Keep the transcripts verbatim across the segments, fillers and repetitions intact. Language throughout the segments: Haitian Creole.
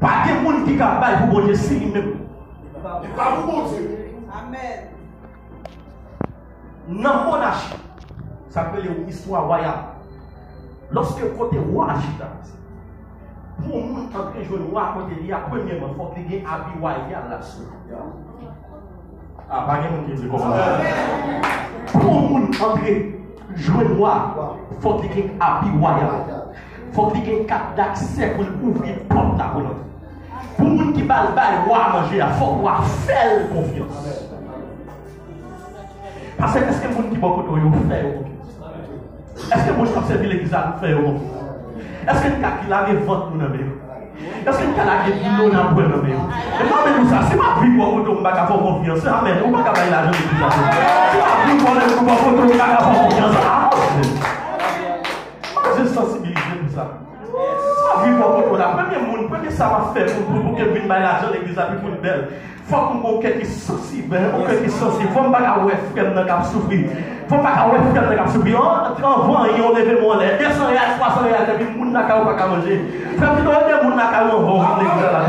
Pa gen moun ki ka bay pou Bondye si li menm. Li pa pou Bondye. Amèn. Nan monachi, sa k rele yon istwa wayal. Lòske kote wa a chita, pou yon moun antre jwenn wa kote li a, premyèman, fòk li gen abi wayal la sou li. A, pa gen moun ki di konsa. Pou yon moun antre jwenn wa, fòk li gen abi wayal. Fòk li gen kat daksè pou l ouvri pòt la pou l antre. Pou moun ki ba l bay wa manje a, fòk wa fè l konfyans. Pastè, èske moun ki bò kote w yo fè yo konfyans? Èske moun k ap sèvi legliz la nou fè yo konfyans? Èske n ka ki lave vant nou nan men yo? Èske n ka lage dlo n ap bwè nan men yo? E mwen menm sa, si m ap viv bò kote w m pa ka fè w konfyans, amèn, ou pa ka bay lajan legliz la. Si m ap viv bò kote w m pa ka fè w konfyans, avanse. Mwen je sansibilize pou sa. Sa viv bò kote w la. Premye moun, premye sa w ap fè pou, pou, pou ke vin bay lajan legliz la, pi pou l bèl. Fòk m gen yon kè ki sansib, yon kè ki sansib. Fò m pa ka wè frè m nan k ap soufri. Fò m pa ka wè frè m nan k ap soufri. An, anvan anyen, w leve men w anlè. De san reyal, twa san reyal, epi moun lakay ou pa ka manje. Frè m, pito w ede moun lakay ou anvan w vin legliz la.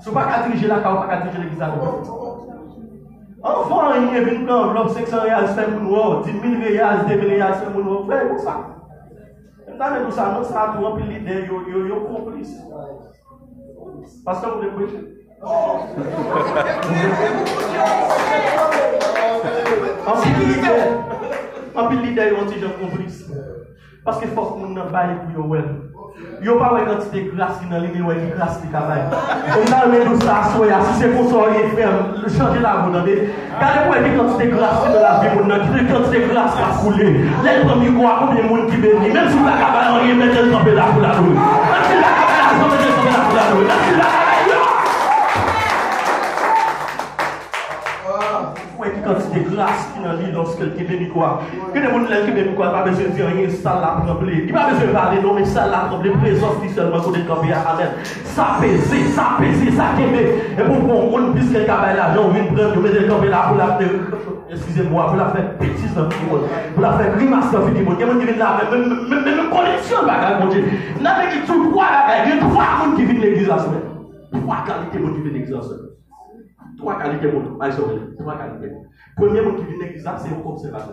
Si w pa ka dirije lakay ou, pa ka dirije legliz la non. Anvan anyen, vin pran anvlòp senk san reyal, fè moun wè w, di mil reyal, de mil reyal, fè moun wè w. Fè konsa. M ta vle di w sa, non, sa a tou, anpil lidè, yo, yo, yo konplis. Pastè, ou vle preche? Anpil lidè, anpil lidè, yo yon ti jan konplis. Paske fòk moun nan bay pou yo wè l. Yo pa wè kantite gras ki nan li, men yo wè ki gras li ka bay. E m ta renmen di w sa aswè a, si se konsa w ye, frè m, chanje lavi w, tande. Gade pou wè ki kantite gras ki nan lavi moun nan, ki kantite gras k ap koule. Lè l pran mikwo a, konbyen moun ki beni? Menm si l pa ka bay anyen, mete l kanpe la pou l adore. Menm si l pa ka bay lajan, mete l kanpe la pou l adore. Menm si l pa ka bay, yo! Ou wè ki kantite gras ki nan li lòske l kenbe mikwo a. Gen de moun, lè l kenbe mikwo a, li pa bezwen di anyen, sal la tranble. Li pa bezwen pale non, men sal la tranble, prezans li sèlman kote l kanpe a. Amèn. Sa peze, sa peze, sa kenbe. E pou bon moun, piske l ka bay lajan, ou vin pran l, ou mete l kanpe la pou l ap, eskize m, pou l ap fè betiz nan figi moun, pou l ap fè grimas nan figi moun. Gen moun ki vin la avèk menm, menm, menm, menm koneksyon l pa gen ak Bondye. N ap di tou twa bagay, gen twa moun ki vin legliz la semèn. Twa kalite moun ki vin legliz la semèn. Twa kalite moun, bay sa w rele, twa kalite moun. Premye moun ki vin legliz la, se yon obsèvatè.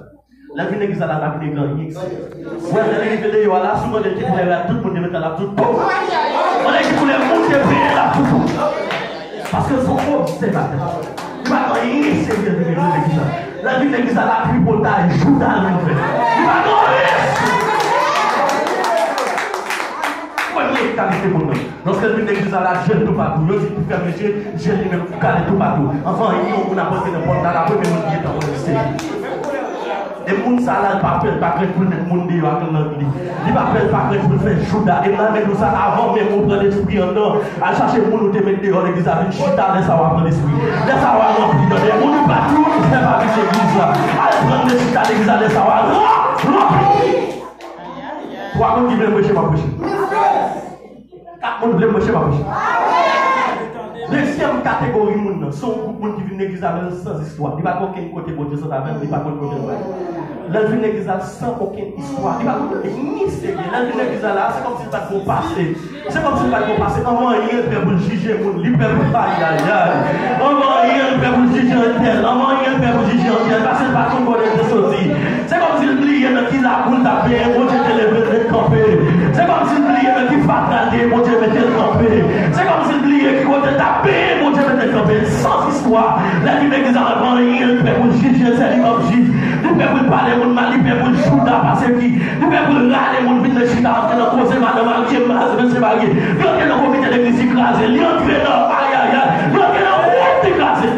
Lè l vin legliz la, l pa vin legliz la, l pa vin legliz la. Wè, lè l rive deyò a la, si w mande l ki koulè rad tout moun te mete la, l ap di w, "Bon!" Mande l ki koulè moun te penyen, l ap di w, "Bon!" Paske l se yon obsèvatè. Li pa gen anyen serye li vin legliz la. Lè l vin legliz la, l ap tripotay, jouda li fè. Li pa gen anyen serye. Premye kalite moun nan. Lòske l vin legliz la, l ap je l toupatou. Yo di pou fèmen je, je li menm gade toupatou. Anvan yon moun ap antre nan pòt la, l ap premye moun ki gentan wè l se li. E moun sa la, l pa pè, l pa krent pou l met moun deyò ak lang li. Li pa pè, l pa krent pou l fè jouda. E m nan men nou sa, avan menm ou pran lespri anndan, al chache moun ou te met deyò legliz la, vin chita, lè sa w a pran lespri. Lè sa w a ranpli, tande, moun ou pa tou, ou fè pa vin legliz la. Al pran l chita legliz la, lè sa w a ran-, ranpli. Twa moun ki vle preche, m ap preche. Kat moun vle preche, m ap preche. Dezyèm kategori moun nan, se yon gwoup moun ki vin legliz la, men l san istwa. Li pa gen okenn kote Bondye sot avè l, li pa konn kote l pral. Lè l vin legliz la, san okenn istwa. Li pa konn anyen serye. Lè l vin legliz la, la, se kòmsi l pa t gen yon pase. Se kòmsi l pa t gen yon pase. Anvan anyen, l prè pou l jije moun. Li prè pou l, ayayay. Anvan anyen, l prè pou l jije entèl. Anvan anyen, l prè pou l jije entèl. Paske l pa t konn kote l te soti. Se kòmsi l bliye nan ki lakou l t ap benyen, Bondye te leve l ret kanpe. Se kòmsi l bliye nan ki fatra l te ye, Bondye mete l kanpe. Se kòmsi l bliye ki kote l t ap benyen, Bondye mete l kanpe. San istwa, lè l vin legliz la, anvan anyen, l prè pou l jije, se li k ap jij. Li prè pou l pale moun mal, li prè pou l jouda pase ki, li prè pou l rale moun vin nan chita, antre nan koze madan marye, mas-, mesye marye. Li antre nan komite legliz, li kraze. Li antre nan ayayay, li antre nan wout, li kraze.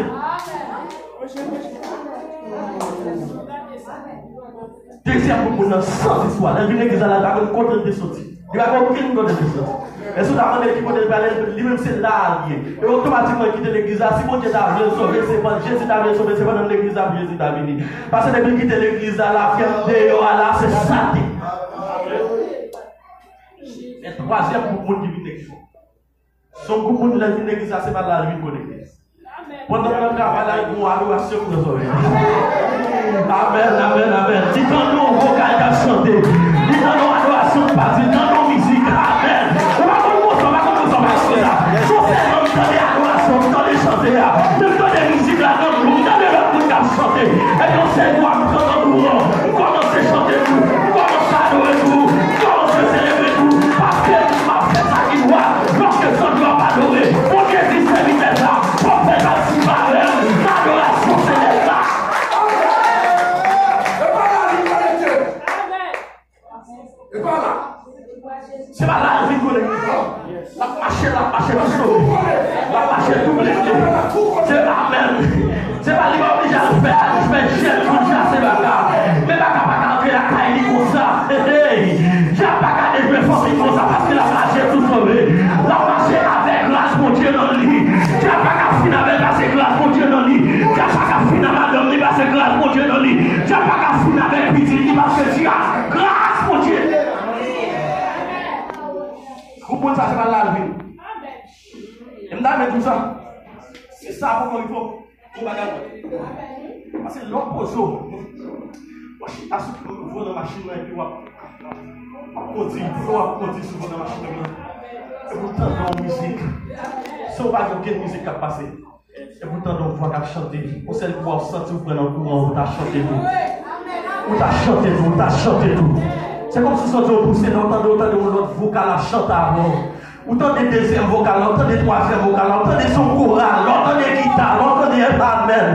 Dezyèm gwoup moun nan, san istwa. Lè l vin legliz la, l pa konn kote l te soti. Li pa konn okenn kote l te soti. E si w ta mande l ki kote l prale, li menm se la l ye. E otomatikman l kite legliz la. Si Bondye ta vle l sove, se pandan Jezi ta vle l sove, se pandan legliz la pou Jezi ta vini. Paske depi l kite legliz la, l ap fè deyò a la, se sate. E twazyèm gwoup moun ki vin legliz la. Se yon gwoup moun lè l vin legliz la, se pa la l vin konekte. Pandan l nan travay la, l gen yon adorasyon k nan zòrèy li. Amèn, amèn, amèn. Li tande yon vokal k ap chante. Li tande yon adorasyon k pase. Li tande yon mizik. Amèn. Ou pa konn E pa la. Se pa la l vin konekte. L ap mache, l ap mache tou sove. L ap mache tou blese. Se pa menm. Se pa li pa oblije al fè, al fè jèn pou l chase baka. Men baka pa ka antre lakay li konsa. Hey, hey. Dyab pa ka dejwe fanmi konsa paske l ap mache tou sove. L ap mache avèk gras Bondye nan li. Dyab pa ka fin avè l paske gras Bondye nan li. Dyab pa ka fin a madanm li paske gras Bondye nan li. Dyab pa ka fin avèk pitit li paske dyab, gras Bondye. Ou konn sa se pa la l vin. E m ta renmen di w sa. Se sa pou mwen, fò. Ou pa dakò? Paske lè w poze w, w chita sou volan machin nan epi w ap, w ap kondi, w ap kondi sou volan machin nan. Epi w tande yon mizik. San w pa gen okenn mizik k ap pase. Epi w tande yon vwa k ap chante. Yon sèl vwa w santi w pran nan kouran, ou ta chante tou. Ou ta chante tou, ou ta chante tou. Se kòmsi w santi w pouse, lè w tande, w tande yon lòt vokal ap chante avè w. Ou tande dezyèm vokal la, ou tande twazyèm vokal la, ou tande son koral la, ou tande gita la, ou tande amèn,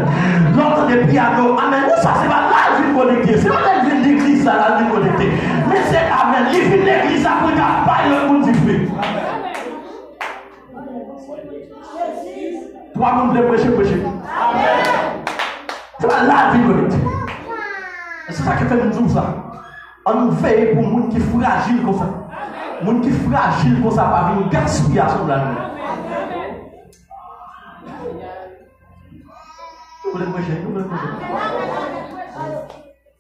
la, ou tande pyano, amèn. Ou sa se pa la l vin konekte. Se pa lè l vin legliz la, la l vin konekte. Men se amèn. Li vin legliz la pou l ka bay lòt moun dife. Twa moun vle preche, preche. Se pa la l vin konekte. E se sa ki fè m di w sa. Ann nou veye pou moun ki frajil konsa. Moun ki frajil konsa pa vin gaspiye asanblaj nou. Nou vle m preche, nou vle m preche.